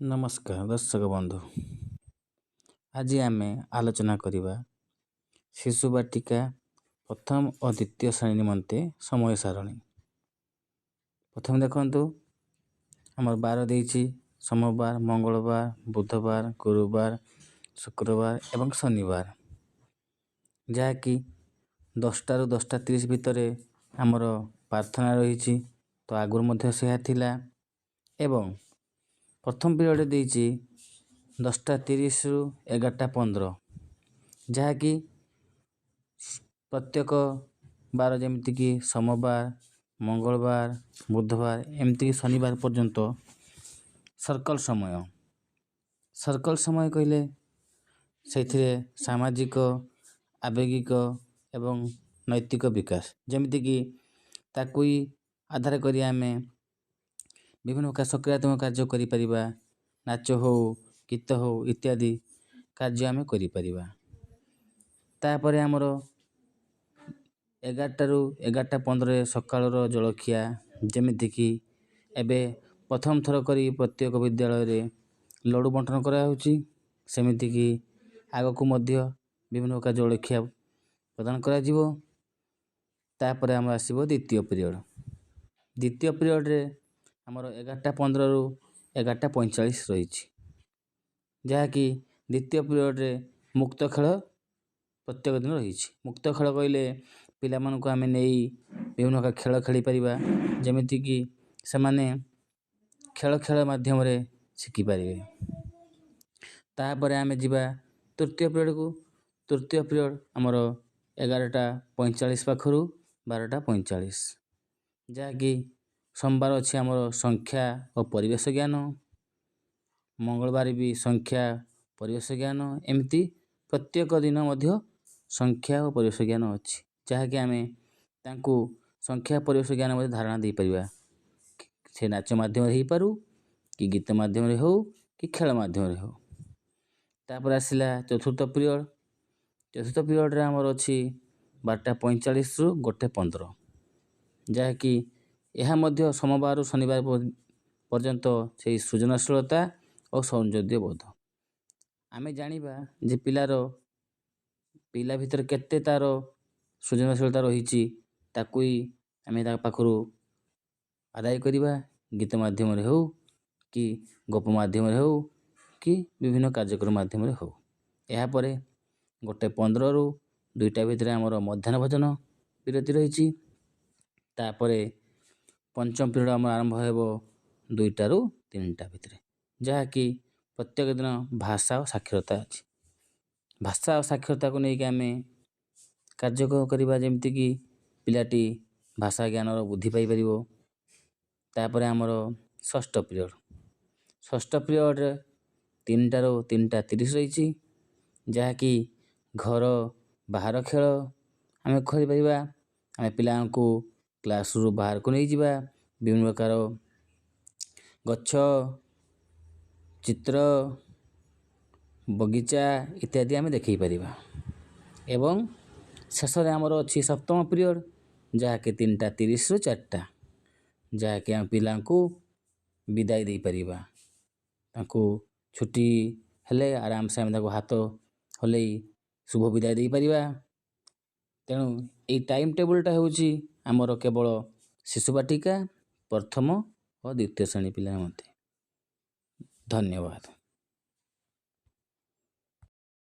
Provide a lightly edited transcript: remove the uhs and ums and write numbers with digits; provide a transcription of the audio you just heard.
ନମସ୍କାର ଦର୍ଶକ ବନ୍ଧୁ, ଆଜି ଆମେ ଆଲୋଚନା କରିବା ଶିଶୁ ବାଟିକା ପ୍ରଥମ ଓ ଦ୍ୱିତୀୟ ଶ୍ରେଣୀ ନିମନ୍ତେ ସମୟ ସାରଣୀ। ପ୍ରଥମେ ଦେଖନ୍ତୁ, ଆମର ବାର ଦେଇଛି ସୋମବାର, ମଙ୍ଗଳବାର, ବୁଧବାର, ଗୁରୁବାର, ଶୁକ୍ରବାର ଏବଂ ଶନିବାର, ଯାହାକି 10ଟାରୁ 10:30 ଭିତରେ ଆମର ପ୍ରାର୍ଥନା ରହିଛି। ତ ଆଗରୁ ମଧ୍ୟ ସେୟା ଥିଲା। ଏବଂ ପ୍ରଥମ ପିରିୟଡ଼ ଦେଇଛି 10:30ରୁ 11:15, ଯାହାକି ପ୍ରତ୍ୟେକ ବାର, ଯେମିତିକି ସୋମବାର, ମଙ୍ଗଳବାର, ବୁଧବାର, ଏମିତିକି ଶନିବାର ପର୍ଯ୍ୟନ୍ତ ସର୍କଲ୍ ସମୟ। ସର୍କଲ୍ ସମୟ କହିଲେ ସେଇଥିରେ ସାମାଜିକ, ଆବେଗିକ ଏବଂ ନୈତିକ ବିକାଶ, ଯେମିତିକି ତାକୁ ହିଁ ଆଧାର କରି ଆମେ ବିଭିନ୍ନ ପ୍ରକାର ସକ୍ରିୟାତ୍ମକ କାର୍ଯ୍ୟ କରିପାରିବା। ନାଚ ହଉ, ଗୀତ ହଉ, ଇତ୍ୟାଦି କାର୍ଯ୍ୟ ଆମେ କରିପାରିବା। ତାପରେ ଆମର 11ଟାରୁ 11:15ରେ ସକାଳର ଜଳଖିଆ, ଯେମିତିକି ଏବେ ପ୍ରଥମ ଥର କରି ପ୍ରତ୍ୟେକ ବିଦ୍ୟାଳୟରେ ଲଡ଼ୁ ବଣ୍ଟନ କରାଯାଉଛି, ସେମିତିକି ଆଗକୁ ମଧ୍ୟ ବିଭିନ୍ନ ପ୍ରକାର ଜଳଖିଆ ପ୍ରଦାନ କରାଯିବ। ତାପରେ ଆମର ଆସିବ ଦ୍ୱିତୀୟ ପିରିୟଡ଼। ଦ୍ୱିତୀୟ ପିରିୟଡ଼ରେ ଆମର 11:15ରୁ 11:45 ରହିଛି, ଯାହାକି ଦ୍ୱିତୀୟ ପିରିୟଡ଼ରେ ମୁକ୍ତ ଖେଳ ପ୍ରତ୍ୟେକ ଦିନ ରହିଛି। ମୁକ୍ତ ଖେଳ କହିଲେ ପିଲାମାନଙ୍କୁ ଆମେ ନେଇ ବିଭିନ୍ନ ପ୍ରକାର ଖେଳ ଖେଳିପାରିବା, ଯେମିତିକି ସେମାନେ ଖେଳ ଖେଳ ମାଧ୍ୟମରେ ଶିଖିପାରିବେ। ତାପରେ ଆମେ ଯିବା ତୃତୀୟ ପିରିୟଡ଼କୁ। ତୃତୀୟ ପିରିୟଡ଼ ଆମର 11:45 ପାଖରୁ 12:45, ଯାହାକି ସୋମବାର ଅଛି ଆମର ସଂଖ୍ୟା ଓ ପରିବେଶ ଜ୍ଞାନ, ମଙ୍ଗଳବାର ବି ସଂଖ୍ୟା ପରିବେଶ ଜ୍ଞାନ, ଏମିତି ପ୍ରତ୍ୟେକ ଦିନ ମଧ୍ୟ ସଂଖ୍ୟା ଓ ପରିବେଶ ଜ୍ଞାନ ଅଛି, ଯାହାକି ଆମେ ତାଙ୍କୁ ସଂଖ୍ୟା ପରିବେଶ ଜ୍ଞାନ ମଧ୍ୟ ଧାରଣା ଦେଇପାରିବା। ସେ ନାଚ ମାଧ୍ୟମରେ ହେଇପାରୁ କି ଗୀତ ମାଧ୍ୟମରେ ହେଉ କି ଖେଳ ମାଧ୍ୟମରେ ହେଉ। ତାପରେ ଆସିଲା ଚତୁର୍ଥ ପିରିୟଡ଼। ଚତୁର୍ଥ ପିରିୟଡ଼ରେ ଆମର ଅଛି 12:45ରୁ 1:15, ଯାହାକି ଏହା ମଧ୍ୟ ସୋମବାରରୁ ଶନିବାର ପର୍ଯ୍ୟନ୍ତ ସେଇ ସୃଜନଶୀଳତା ଓ ସୌନ୍ଦର୍ଯ୍ୟବୋଧ। ଆମେ ଜାଣିବା ଯେ ପିଲା ଭିତରେ କେତେ ତା'ର ସୃଜନଶୀଳତା ରହିଛି, ତାକୁ ହିଁ ଆମେ ତା ପାଖରୁ ଆଦାୟ କରିବା, ଗୀତ ମାଧ୍ୟମରେ ହେଉ କି ଗପ ମାଧ୍ୟମରେ ହେଉ କି ବିଭିନ୍ନ କାର୍ଯ୍ୟକ୍ରମ ମାଧ୍ୟମରେ ହେଉ। ଏହାପରେ 1:15ରୁ 2ଟା ଭିତରେ ଆମର ମଧ୍ୟାହ୍ନ ଭୋଜନ ବିରତି ରହିଛି। ତାପରେ ପଞ୍ଚମ ପିରିୟଡ଼ ଆମର ଆରମ୍ଭ ହେବ 2ଟାରୁ 3ଟା ଭିତରେ, ଯାହାକି ପ୍ରତ୍ୟେକ ଦିନ ଭାଷା ଓ ସାକ୍ଷରତା ଅଛି। ଭାଷା ଓ ସାକ୍ଷରତାକୁ ନେଇକି ଆମେ କାର୍ଯ୍ୟ କରିବା, ଯେମିତିକି ପିଲାଟି ଭାଷା ଜ୍ଞାନର ବୃଦ୍ଧି ପାଇପାରିବ। ତାପରେ ଆମର ଷଷ୍ଠ ପିରିୟଡ଼। ଷଷ୍ଠ ପିରିୟଡ଼ରେ 3ଟାରୁ 3:30 ରହିଛି, ଯାହାକି ଘର ବାହାର ଖେଳ ଆମେ ଖେଳିପାରିବା। ଆମେ ପିଲାଙ୍କୁ କ୍ଲାସ୍ରୁ ବାହାରକୁ ନେଇଯିବା, ବିଭିନ୍ନ ପ୍ରକାର ଗଛ, ଚିତ୍ର, ବଗିଚା ଇତ୍ୟାଦି ଆମେ ଦେଖାଇ ପାରିବା। ଏବଂ ଶେଷରେ ଆମର ଅଛି ସପ୍ତମ ପିରିୟଡ଼, ଯାହାକି 3:30ରୁ 4ଟା, ଯାହାକି ଆମେ ପିଲାଙ୍କୁ ବିଦାୟ ଦେଇପାରିବା। ତାଙ୍କୁ ଛୁଟି ହେଲେ ଆରାମସେ ଆମେ ତାକୁ ହାତ ହଲାଇ ଶୁଭ ବିଦାୟ ଦେଇପାରିବା। ତେଣୁ ଏଇ ଟାଇମ୍ ଟେବୁଲ୍ଟା ହେଉଛି ଆମର କେବଳ ଶିଶୁ ବାଟିକା ପ୍ରଥମ ଓ ଦ୍ୱିତୀୟ ଶ୍ରେଣୀ ପିଲା ନିମନ୍ତେ। ଧନ୍ୟବାଦ।